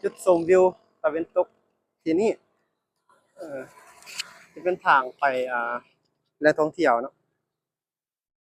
ຈຸດຊົມວິວຕາເວັນຕົກທີ່ນີ້ ເອີ ຈະເປັນທາງໄປ ອ່າ ແຫຼ່ງທ່ອງທ່ຽວເນາະ.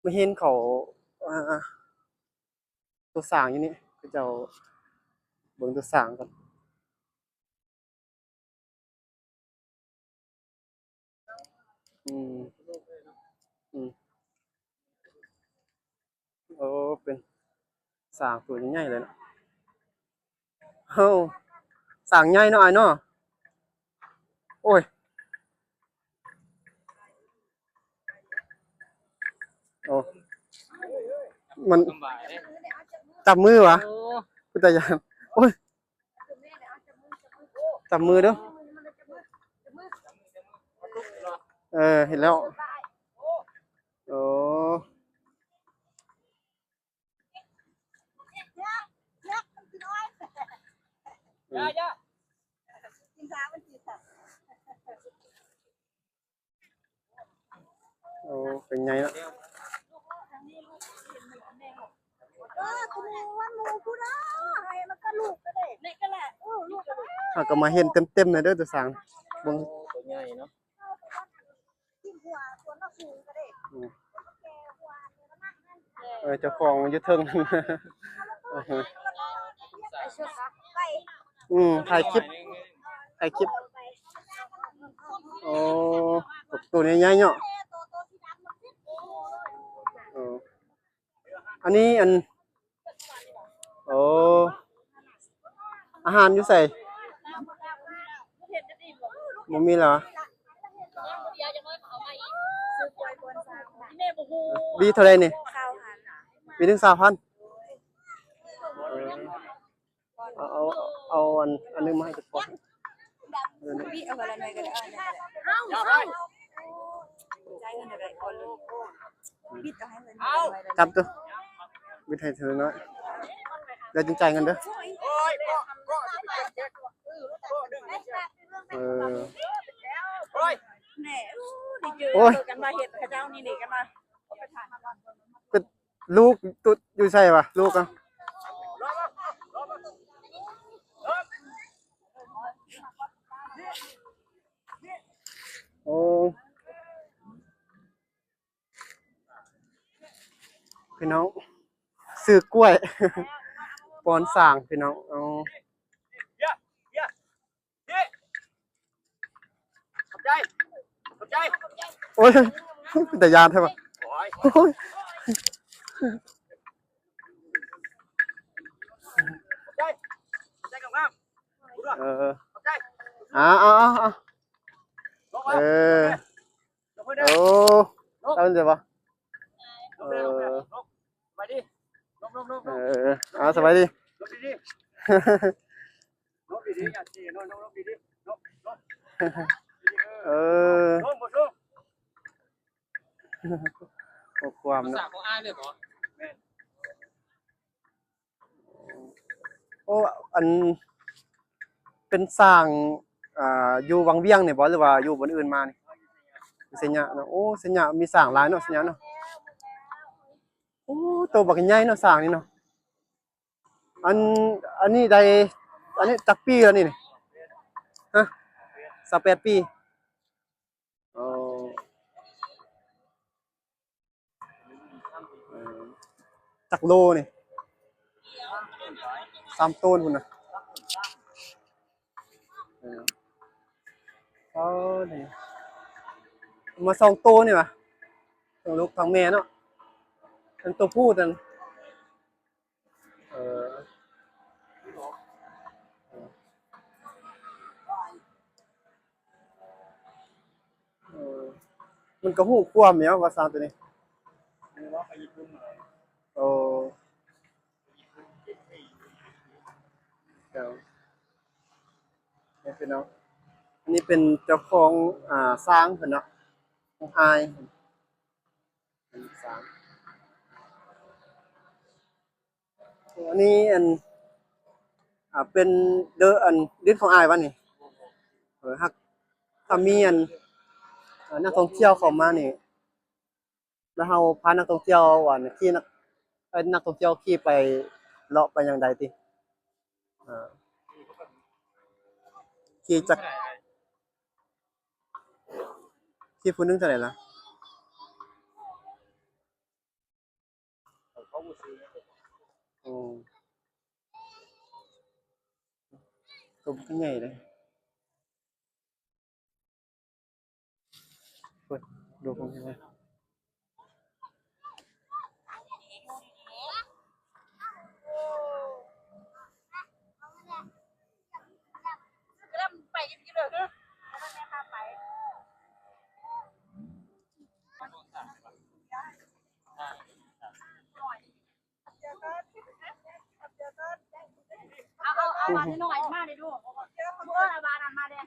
ມາເຫັນເຂົາ ອ່າ ຕົວຊ້າງຢູ່ນີ້ ເຂົາເຈົ້າເບິ່ງຕົວຊ້າງກ່ອນ. ອືມ ອືມ ໂອ້ ເປັນຊ້າງຕົວໃຫຍ່ໆເລີຍເນາະ. ເອົ້າ ຊ້າງໃຫຍ່ເນາະ ອ້າຍເນາະ. ໂອ້ຍ ໂອ້ ມັນ ສຳບາຍເດ້ ຈັບມືຫວາ? ໂອ້ ເປັນຕາຢ້ານ. ໂອ້ຍ ຈັບມືເດີ້. ເອີ ເຫັນແລ້ວ. ໂອ້ ເອີ ໂອ້ ເປັນໃຫຍ່ເນາະ. ເຮົາກໍມາເຫັນເຕັມໆເລີຍເດີ້ ຕົວຊ້າງ ເບິ່ງ ໂອ້ ຕົວໃຫຍ່ເນາະ. ອືມ ເອີ ເຈົ້າຂອງຢູ່ເທິງ. ອືມ ຖ່າຍຄລິບ ຖ່າຍຄລິບ. ໂອ້ ໂຕໃຫຍ່ໆເນາະ. ເອີ ອັນນີ້ ອັນ ໂອ້ ອາຫານຢູ່ໃສ? ບໍ່ມີແລ້ວຫວາ? ບີເທົ່າໃດນີ້? ບີໜຶ່ງຊາວພັນ. ເອີ ເອົາ ເອົາ ເອົາອັນ ອັນໜຶ່ງມາໃຫ້ເຈົ້າຂອງ. ບິດເອົາຄົນລະໜ່ວຍກໍໄດ້. ເອົາ ເອົາ ໃຈເພິ່ນໄດ້ກ່ອນເລີຍ. ບິດເອົາໃຫ້ເພິ່ນໜ່ວຍລະ. ຈັບເດີ້ ບິດໃຫ້ເທື່ອໜ້ອຍ ແລ້ວຈຶ່ງຈ່າຍເງິນເດີ້. ເອີ ໂອ້ຍ ກັນມາເຮັດເຂົາເຈົ້ານີ້ ນີ້ກັນມາ. ລູກຕຸດຢູ່ໃສຫວາ ລູກອະ? ໂອ້ ພີ່ນ້ອງ ຊື້ກ້ວຍ ປ້ອນຊ້າງ ພີ່ນ້ອງ. ເອົາ ຂອບໃຈ ຂອບໃຈ. ໂອ້ຍ ເປັນຕາຢ້ານແທ້ຫວາ? ໂອ້ຍ ໂອ້ຍ ຂອບໃຈ ຂອບໃຈງາມໆ. ເອີ ຂອບໃຈ. ເອົາ ເອົາ ເອົາ ເອົາ ເອີ ໂອ້ ເອົາເດີບໍ່? ເອີ ສະບາຍດີ. ເອີ ເອົາ ສະບາຍດີ. ເອີ ຂໍ້ຄວາມເນາະ. ພາສາຂອງອ້າຍເລີຍບໍ່? ແມ່ນ. ໂອ້ ອັນ ເປັນຊ້າງ ອ່າ ຢູ່ວັງວຽງນີ້ບໍ່ ຫຼືວ່າຢູ່ບ່ອນອື່ນມານີ້? ໄຊຍະເນາະ. ໂອ້ ໄຊຍະມີຊ້າງຫຼາຍເນາະ ໄຊຍະເນາະ. ໂອ້ ໂຕບັກໃຫຍ່ເນາະ ຊ້າງນີ້ເນາະ. ອັນ ອັນນີ້ໄດ້ ອັນນີ້ຈັກປີແລ້ວນີ້? ຮະ ຊາວແປດປີ. ອໍ ເອີ ຈັກໂລນີ້? ສາມໂຕນພຸ້ນນະ. ເອີ ເອົານີ້ ມາສອງໂຕນີ້ຫວາ? ທັງລູກທັງແມ່ເນາະ. ອັນໂຕຜູ້ນັ້ນ ເອີ ເອີ ມັນກໍຮູ້ຄວາມຢູ່ວ່າຊ້າງໂຕນີ້. ໂອ້ ເຈົ້າ ນີ້ເປັນເນາະ ອັນນີ້ເປັນເຈົ້າຂອງ ອ່າ ຊ້າງເພິ່ນເນາະ ຂອງອ້າຍ. ອັນນີ້ ອັນ ອ່າ ເປັນເດີ ອັນ ດິນຂອງອ້າຍຫວານີ້? ເອີ ຫາກ ຖ້າມີ ອັນ ເອີ ນັກທ່ອງທ່ຽວເຂົ້າມານີ້ ແລ້ວເຮົາພານັກທ່ອງທ່ຽວ ອັນ ຂີ່ ນັກ ເອີ ນັກທ່ອງທ່ຽວຂີ່ໄປເລາະໄປຫຍັງໄດ້ຕິ? ເອີ ຂີ່ຈັກ ຂີ່ຜູ້ໜຶ່ງເທົ່າໃດລະ? ໂອ້ ຕົວບັກໃຫຍ່ເດ້. ເປີດດູເບິ່ງໃຫ້ແດ່. ເອົາ ເອົາ ເອົາບານນ້ອຍໆມາເດ້ດູ ເອີ ເອົາບານນັ້ນມາເດ້.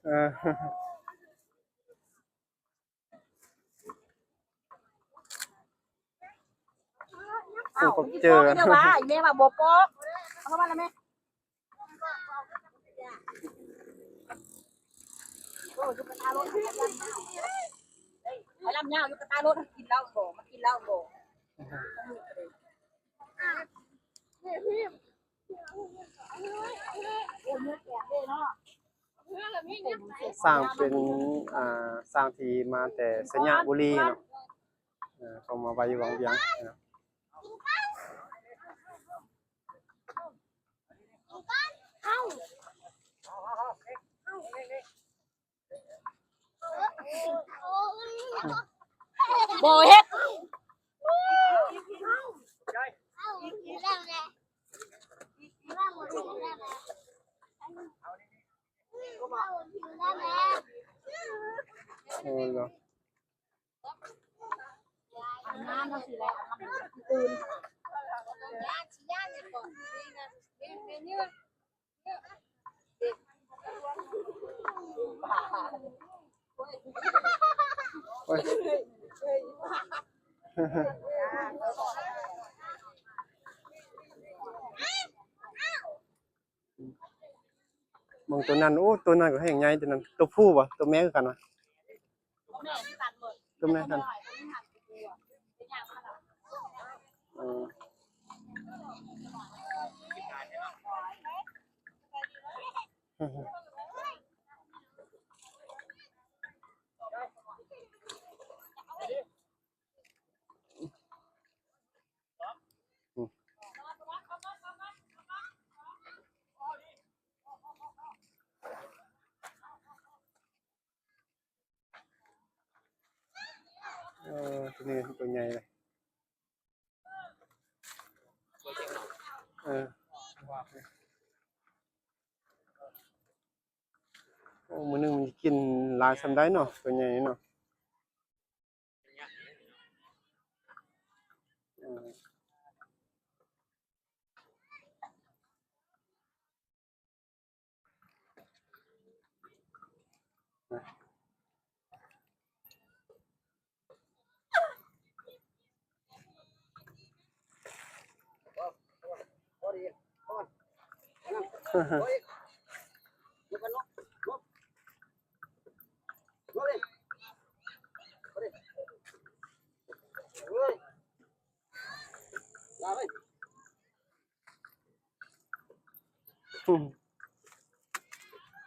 ເອີ ເອົາ ເອົາ ເຈີ ເອົາ ອີແມ່ວ່າບໍ່ປອກ ເອົາເຂົ້າມາລະແມ່. ໂອ້ ຢູ່ກະຕາລົດ ໄອ້ລຳຍາວຢູ່ກະຕາລົດ ມັນກິນເຫຼົ້າບໍ່ ມັນກິນເຫຼົ້າບໍ່? ສ້າງເປັນ ອ່າ ສ້າງທີ່ມາແຕ່ໄຊຍະບູລີເນາະ ເອີ ເຂົາມາໄວ້ຢູ່ວັງວຽງເນາະ. ບໍ່ເຮັດ ໂອ້ ເນາະ. ໂອ້ຍ ເບິ່ງໂຕນັ້ນ ໂອ້ ໂຕນັ້ນກໍແຮງໃຫຍ່ ໂຕນັ້ນ ໂຕຜູ້ບໍ່ ໂຕແມ່ຄືກັນຫວາ? ໂຕແມ່ກັນ ເອີ. ເອີ ໂຕນີ້ໂຕໃຫຍ່ເລີຍ ເອີ. ໂອ້ ມື້ໜຶ່ງມັນກິນຫຼາຍສ່ຳໃດເນາະ ໂຕໃຫຍ່ເນາະ.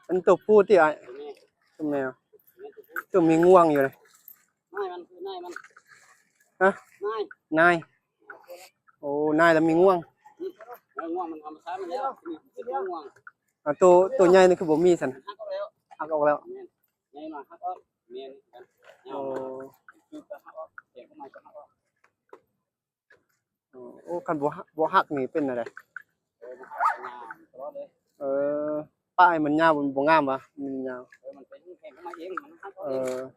ອັນໂຕຜູ້ຕິອ້າຍ? ໂຕແມ່ ໂຕມີງວງຢູ່ນະ. ນາຍມັນ ນາຍມັນ ຮະ? ນາຍ ນາຍ ໂອ້ ນາຍລະມີງວງ. ອືມ ງວງມັນທຳມະຊາດມັນແລ້ວ ນີ້ຄືງວງ. ອ່າ ໂຕ ໂຕໃຫຍ່ນີ້ຄືບໍ່ມີຊັ້ນ? ຫັກອອກແລ້ວ ຫັກອອກແລ້ວ. ແມ່ນ ໃຫຍ່ມາຫັກອອກ ແມ່ນຄືກັນ. ໂອ້ ຄືກໍຫັກອອກ ແຕກອອກມາກໍຫັກອອກ. ໂອ້ ໂອ້ ຄັນບໍ່ ບໍ່ຫັກນີ້ເປັນແນວໃດ? ເອີ ມັນຫາຍາວຕະຫຼອດເລີຍ. ເອີ ປະໃຫ້ມັນຍາວ ມັນບໍ່ງາມຫວາ? ມັນຍາວ ເອີ ມັນເປັນແຫ້ງຂອງມັນເອງ ມັນຫັກເອງ.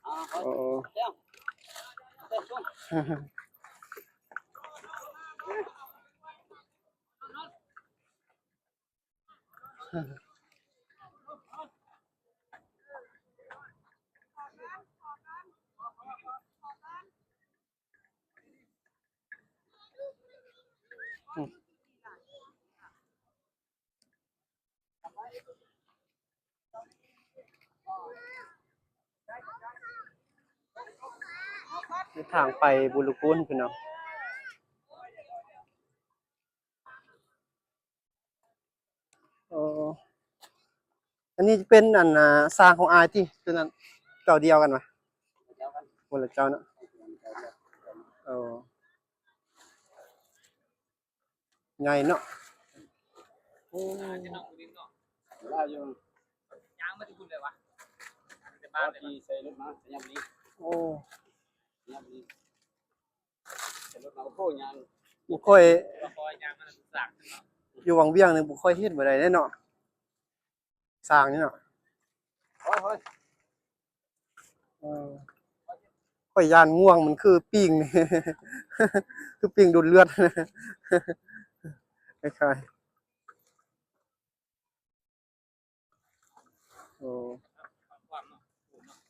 ເອີ ເອົາ ເອົາ ເອົາ ເອົາ ເອົາ. ເສັ້ນທາງໄປບຸນລະກຸນພີ່ນ້ອງ. ອໍ ອັນນີ້ເປັນ ອັນ ອ່າ ຊ່າງຂອງອ້າຍຕິ ຕົວນັ້ນ ເຈົ້າດຽວກັນຫວະ? ຄົນລະເຈົ້າເນາະ. ອໍ ໃຫຍ່ເນາະ. ໂອ້ ຫຼາຍຢູ່ ຍ່າງມາແຕ່ພຸ້ນເລີຍຫວາ? ທີ່ໃສ່ລົດມາ ສະຫຍັບນີ້ ໂອ້ ສະຫຍັບນີ້ ໃສ່ລົດມາ ໂອ້ໂຫ ຍ່າງ ບໍ່ຄ່ອຍ ບໍ່ຄ່ອຍຍ່າງມາສາກເນາະ. ຢູ່ວັງວຽງນີ້ບໍ່ຄ່ອຍເຫັນປານໃດເດ້ເນາະ ຊ່າງນີ້ເນາະ. ໂອ້ຍ ເອີ ຂ້ອຍຢ້ານງ່ວງ ມັນຄືປີ້ງ ຄືປີ້ງດູດເລືອດ ຄ້າຍໆ. ໂອ້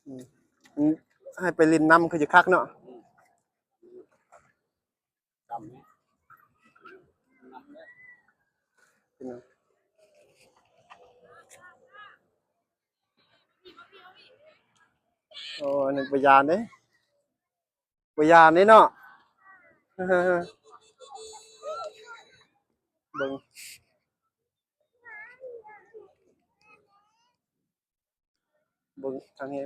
ອືມ ອືມ ໃຫ້ໄປຫຼິ້ນນ້ຳຄືຈະຄັກເນາະ. ໂອ້ ອັນນີ້ບໍ່ຢ້ານເດ້ ບໍ່ຢ້ານເດ້ເນາະ. ເບິ່ງ ເບິ່ງທາງນີ້